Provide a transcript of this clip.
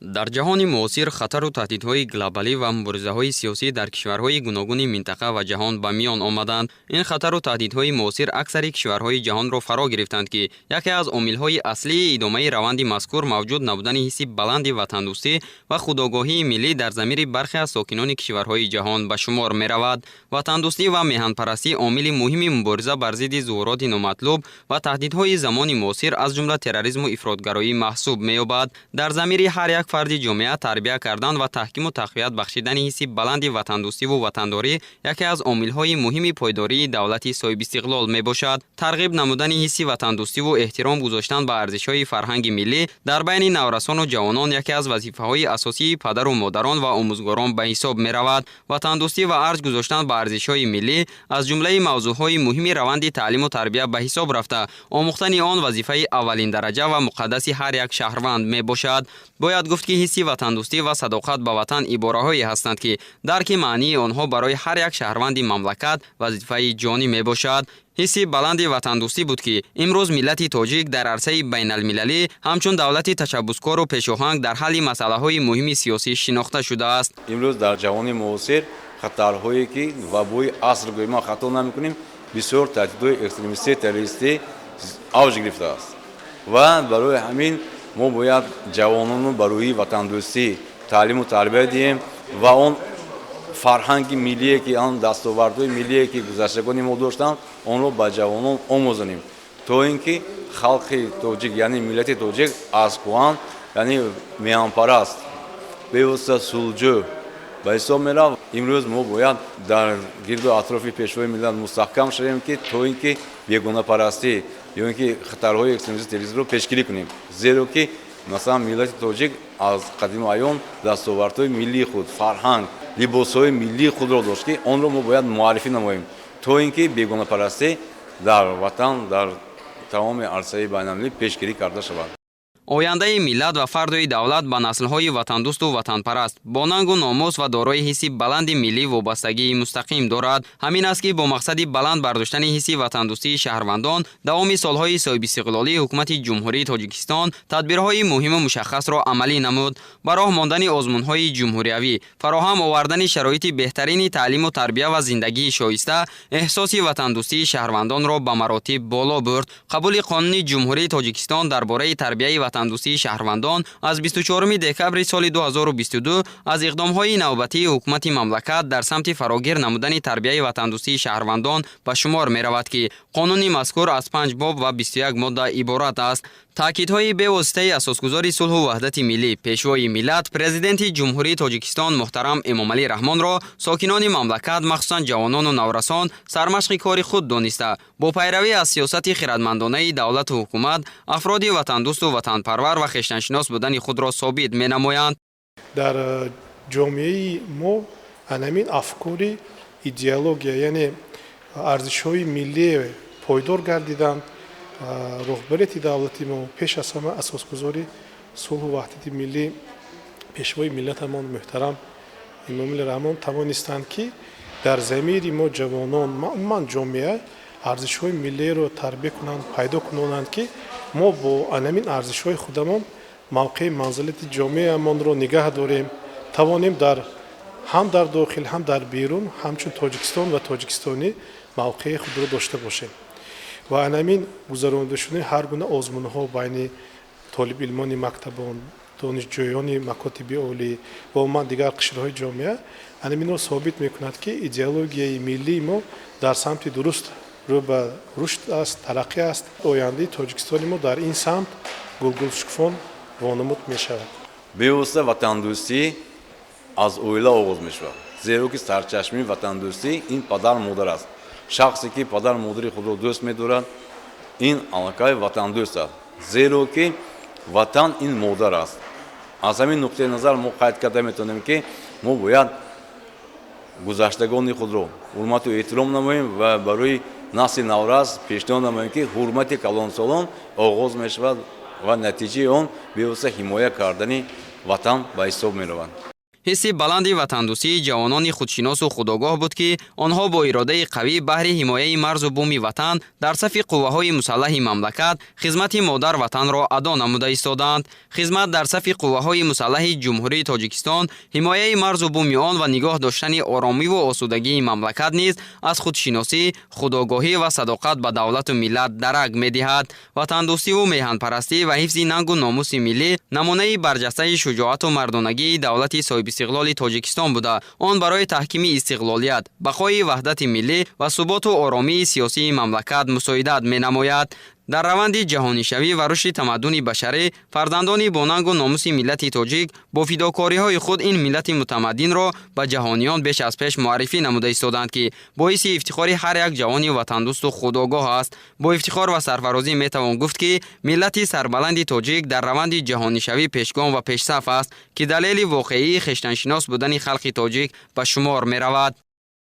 Дар ҷаҳони муосир хатару таҳдидҳои глобалӣ ва муборизаҳои сиёсӣ дар кишварҳои гуногуни минтақа ва ҷаҳон ба миён омаданд. Ин хатару таҳдидҳои муосир аксари кишварҳои ҷаҳонро фаро гирифтанд, ки яке аз омилҳои аслии идомаи раванди мазкур мавҷуд набудани ҳисси баланди ватандӯстӣ ва худогоҳии миллӣ дар замири бархе аз сокинони кишварҳои ҷаҳон ба шумор меравад. Ватандӯстӣ ва меҳанпарастӣ омили муҳими мубориза бар зидди зуҳуроти номатлуб ва таҳдидҳои замони муосир, аз ҷумла терроризму ифротгароӣ маҳсуб меёбад. Дар замири ҳар як фарди ҷомеа тарбия кардан ва таҳкиму тақвият бахшидани ҳисси баланди ватандӯстиву ватандорӣ яке аз омилҳои муҳими пойдории давлати соҳибистиқлол мебошад. Тарғиб намудани ҳисси ватандӯстиву эҳтиром гузоштан ба арзишҳои фарҳанги миллӣ дар байни наврасону ҷавонон яке аз вазифаҳои асосии падару модарон ва омӯзгорон ба ҳисоб меравад. Ватандӯстӣ ва арҷ гузоштан ба арзишҳои миллӣ аз ҷумлаи мавзӯъҳои муҳими раванди таълиму тарбия ба ҳисоб рафта, омӯхтани он вазифаи аввалиндараҷа ва муқаддаси ҳар як шаҳрванд мебошад. Бояд гуфт, ки ҳисси ватандӯстӣ ва садоқат ба ватан ибораҳое ҳастанд, ки дарки маънии онҳо барои ҳар як шаҳрванди мамлакат вазифаи ҷонӣ мебошад. Ҳисси баланди ватандӯстӣ буд, ки имрӯз миллати тоҷик дар арсаи байналмилалӣ ҳамчун давлати ташаббускору пешоҳанг дар ҳалли масъалаҳои муҳими сиёсӣ шинохта шудааст. Имрӯз дар ҷаҳони муосир хатарҳое, ки вабои аср гӯем, ма хато намекунем, бисёр таҳдидҳои экстремистӣ, террористӣ авҷ гирифтааст ва барои ҳамин мо бояд ҷавонону ба рӯҳи ватандӯстӣ таълиму тарбия диҳем ва он фарҳанги миллие, ки он дастовардҳои миллие, ки гузаштагони мо доштанд, онро ба ҷавонон омӯзонем, то ин ки халқи тоҷик, яъне миллати тоҷик, аз кӯҳан, яъне меҳанпараст, бевосита сулҳҷӯ ба ҳисоб меравад. Имрӯз мо бояд дар гирду атрофи Пешвои миллат мустаҳкам шавем, ки то ин ки бегонапарастӣ ё ин ки хатарҳои экстремизм, терроризмро пешгирӣ кунем, зеро ки, масалан, миллати тоҷик аз қадиму айём дастовардҳои миллии худ, фарҳанг, либосҳои миллии худро дошт, ки онро мо бояд муаррифӣ намоем, то ин ки бегонапарастӣ дар ватан, дар тамоми арсаи байналмилалӣ пешгирӣ карда шавад. Ояндаи миллат ва фардои давлат ба наслҳои ватандӯсту ватанпараст, бо нангу номус ва дорои ҳисси баланди миллӣ вобастагии мустақим дорад. Ҳамин аст, ки бо мақсади баланд бардоштани ҳисси ватандӯстии шаҳрвандон давоми солҳои соҳибистиқлолии Ҳукумати Ҷумҳурии Тоҷикистон тадбирҳои муҳиму мушаххасро амалӣ намуд. Ба роҳ мондани озмунҳои ҷумҳуриявӣ, фароҳам овардани шароити беҳтарини таълиму тарбия ва зиндагии шоиста эҳсоси ватандӯстии шаҳрвандонро ба маротиб боло бурд. Қабули Қонуни Ҷумҳурии Тоҷикистон «Дар бораи тарбияи ватандӯстии шаҳрвандон» аз 24 декабри соли 2022 аз иқдомҳои навбатии ҳукумати мамлакат дар самти фарогир намудани тарбияи ватандӯстии шаҳрвандон ба шумор меравад, ки қонуни мазкур аз панҷ боб ва 21 модда иборат аст. Таъкидҳои бевоситаи Асосгузори сулҳу ваҳдати миллӣ, Пешвои миллат, Президенти Ҷумҳурии Тоҷикистон муҳтарам Эмомалӣ Раҳмонро сокинони мамлакат, махсусан ҷавонону наврасон, сармашқи кори худ дониста, бо пайравӣ аз сиёсати хирадмандонаи давлату ҳукумат афроди ватандӯсту ватанпарвар ва хештаншинос будани худро собит менамоянд. Дар ҷомеаи мо анамин афкори идеология, яъне арзишҳои миллие пойдор гардиданд. Роҳбарияти давлати мо, пеш аз ҳама Асосгузори сулҳу ваҳдати миллӣ, Пешвои миллатамон муҳтарам Эмомалӣ Раҳмон тавонистанд, ки дар замири мо, ҷавонон, умуман ҷомеа, арзишҳои миллиеро тарбия кунанд, пайдо кунонанд, ки мо бо анамин арзишҳои худамон мавқеи манзилати ҷомеамонро нигаҳ дорем, тавонем дар ҳам дар дохил, ҳам дар берун ҳамчун Тоҷикистон ва тоҷикистонӣ мавқеи худро дошта бошем. Ва анамин гузаронида шудани ҳар гуна озмунҳо байни толибилмони мактабон, донишҷӯёни макотиби олӣ ва умуман дигар қишрҳои ҷомеа анаминро собит мекунад, ки идеологияи миллии мо дар самти дуруст рӯ ба рушд аст, тараққӣ аст. Ояндаи Тоҷикистони мо дар ин самт гулгулшукуфон вонамуд мешавад. Бевосита ватандӯстӣ аз оила оғоз мешавад, зеро ки сарчашмаи ватандӯстӣ ин падар модар аст. Шахсе ки падар модари худро дӯст медорад, ин аллакай ватандӯст аст, зеро ки ватан ин модар аст. Аз ҳамин нуқтаи назар мо қайд карда метавонем, ки мо бояд гузаштагони худро ҳурмату эҳтиром намоем ва барои насли наврас пешниҳод намоем, ки ҳурмати калонсолон оғоз мешавад ва натиҷаи он бевосита ҳимоя кардани ватан ба ҳисоб меравад. Ҳисси баланди ватандӯстии ҷавонони худшиносу худогоҳ буд, ки онҳо бо иродаи қавӣ баҳри ҳимояи марзу буми ватан дар сафи қувваҳои мусаллаҳи мамлакат хизмати модар ватанро адо намуда истодаанд. Хизмат дар сафи қувваҳои мусаллаҳи Ҷумҳурии Тоҷикистон, ҳимояи марзу буми он ва нигоҳ доштани оромиву осудагии мамлакат низ аз худшиносӣ, худогоҳӣ ва садоқат ба давлату миллат дарак медиҳад. Ватандӯстиву меҳанпарастӣ ва ҳифзи нангу номуси миллӣ намунаи барҷастаи шуҷоату мардонагии давлати соҳибистиқлоли Тоҷикистон буда, он барои таҳкими истиқлолият, бақои ваҳдати миллӣ ва суботу оромии сиёсии мамлакат мусоидат менамояд. Дар раванди ҷаҳонишавӣ ва рушди тамаддуни башарӣ фарзандони бонангу номуси миллати тоҷик бо фидокориҳои худ ин миллати мутамаддинро ба ҷаҳониён беш аз пеш муаррифӣ намуда истодаанд, ки боиси ифтихори ҳар як ҷавони ватандӯсту худогоҳ аст. Бо ифтихор ва сарфарозӣ метавон гуфт, ки миллати сарбаланди тоҷик дар раванди ҷаҳонишавӣ пешгом ва пешсаф аст, ки далели воқеии хештаншинос будани халқи тоҷик ба шумор меравад.